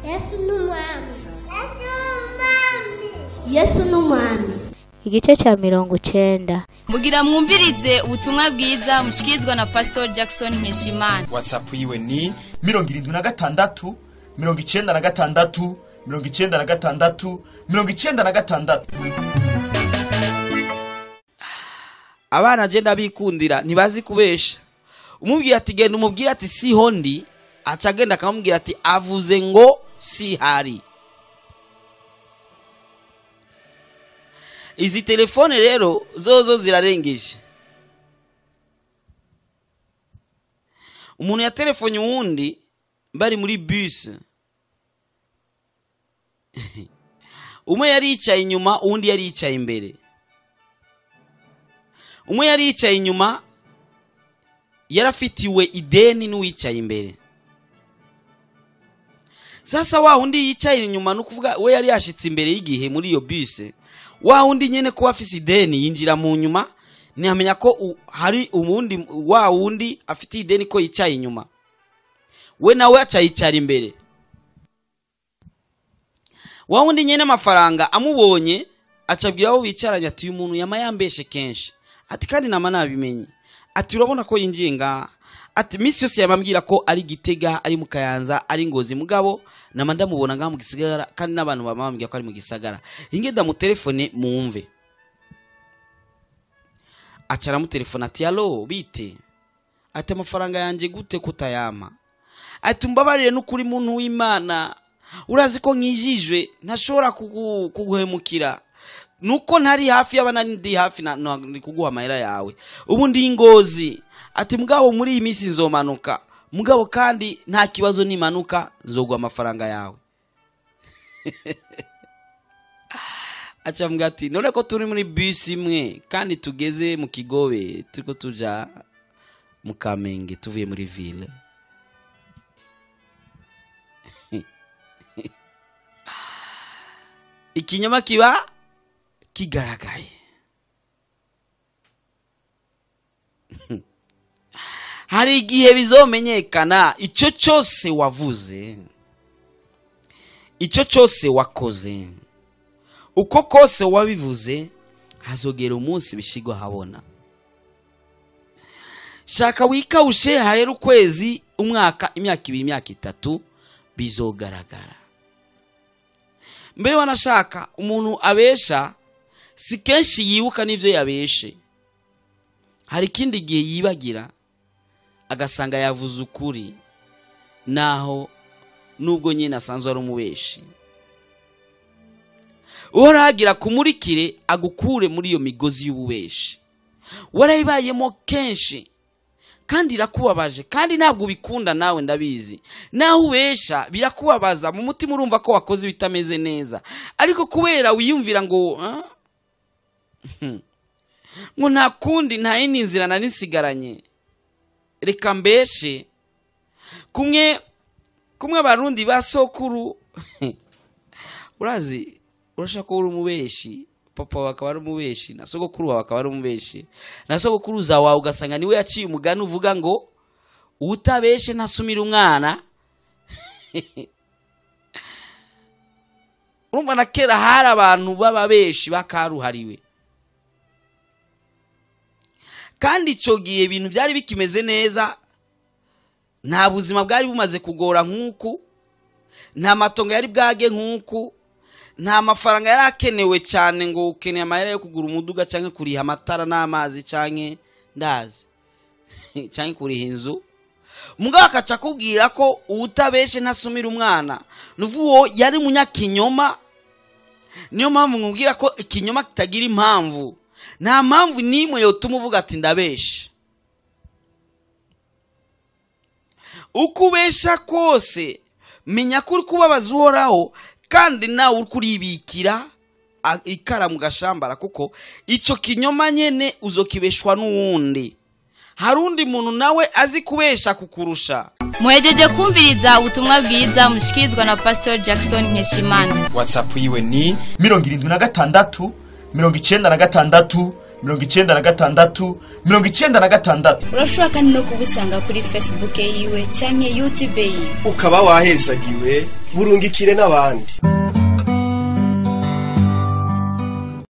Yesu ni umwami. Yesu ni umwami. Igice cya 90. Mugira mwumvirize ubutumwa bwiza mushikirizwa na Pastor Jackson Nkeshimana. WhatsApp yiwe ni 76 96 96 96. Abana je ndabikundira ntibazi kubesha. Umubwiye ati genda, umubwira ati siho ndi, aca agenda akamubwira ati avuze ngo si hari. Izi telefone rero zozo zirarengeje. Umuntu ya telefone wundi bari muri bus, umwe yari yicaye inyuma, uwundi yari yicaye imbere. Umwe yari yicaye inyuma yarafitiwe ideni n'uwicaye imbere. Sasa wa wundi yicaye inyuma, nukuvuga we yari yashitse imbere y'igihe muri iyo bus, wa wundi nyene ko afise ideni yinjira mu nyuma, ntiyamenya ko hari umundi wa wundi afite ideni ko yicaye inyuma, we nawe aca yicara imbere. Wa wundi nyene amafaranga amubonye acabwira abo bicaranye ati uyu muntu yama yambeshe kenshi, ati kandi nama nabimenye, ati urabona ko yinjiye ngaha, ati misi yose yamambwira ko ari Gitega, ari mu Kayanza, ari Ngozi, mugabo nama ndamubona ngaha mu gisagara, kandi n'abantu bamambwira ko ari mu gisagara, inge ndamutelefone mumve. Aca aramutelefona ati allo bite, ati amafaranga yanje gute kutayama, ati mbabarire n'ukuri muntu w'Imana, urazi ko nkijijwe ntashobora kuguhemukira, nuko ntari hafi y'abana ndi hafi na kuguha amahera yawe, ubu ndi Ngozi, ati mugabo muri iyi minsi nzomanuka, mugabo kandi nta kibazo nimanuka nzoguha amafaranga yawe. Aca mbwa ati none ko turi muri bus imwe kandi tugeze mu Kigobe, turiko tuja mu Kamenge tuvuye muri ville. Ikinyoma kiba kigaragaye. Hari igihe bizomenyekana icyo cyose wavuze, icyo cyose wakoze, uko kose wabivuze, hazogera umunsi bishigwa habona. Shaka wikawushe hahera ukwezi, umwaka, imyaka ibiri, imyaka itatu, bizogaragara. Mbere wanashaka umuntu abesha si kenshi yibuka n'ivyo yabeshe, hari ikindi gihe yibagira agasanga yavuze ukuri, naho nubwo nyine asanzwe ari umubeshi. Uhoragira kumurikire agukure muri iyo migozi y'ububeshi warayibayemo kenshi, kandi irakubabaje, kandi ntabwo ubikunda nawe ndabizi. Naho ubesha birakubabaza mu mutima, urumva ko wakoze bitameze neza, ariko kubera wiyumvira ngo ngo nta kundi, nta yindi nzira nari nsigaranye, reka mbeshe. Kumwe kumwe abarundi ba sokuru urazi, urashaka ko uri umubeshi, papa wawe akaba ari umubeshi, na sogokuru wawe akaba ari umubeshi, na sogokuruza wawe ugasanga niwe yaciye umugani uvuga ngo utabeshe ntasumira umwana. Urumva na kera hari abantu b'ababeshi bakaruhariwe, kandi ico gihe ibintu byari bikimeze neza, nta buzima bwari bumaze kugora nk'uku, nta matongo yari bwage nk'uku, nta mafaranga yari akenewe cyane ngo ukeneye amahera yo kugura umuduga canke kuriha amatara n'amazi canke ndazi canke kuriha inzu. Mugabo akaca akubwira ko utabeshe ntasumira umwana, nuvuwo yari munyakinyoma. Niyo mpamvu nkubwira ko ikinyoma kitagira impamvu. Nta mpamvu nimwe yotuma uvuga ati ndabeshe. Uko ubesha kose menya ko uri kubabaza Uhoraho, kandi nawe uri kuribikira ikara mu gashambara, kuko ico kinyoma nyene uzokibeshwa n'uwundi. Hari undi muntu nawe azi kubesha kukurusha. Muhejeje kumviriza ubutumwa bwiza mushikirizwa na Pastor Jackson Nkeshimana. WhatsApp yiwe ni 76 96 96 96. Urashobora kandi no kubusanga kuri Facebook yiwe canke YouTube yiwe. Ukaba wahezagiwe, burungikire n'abandi.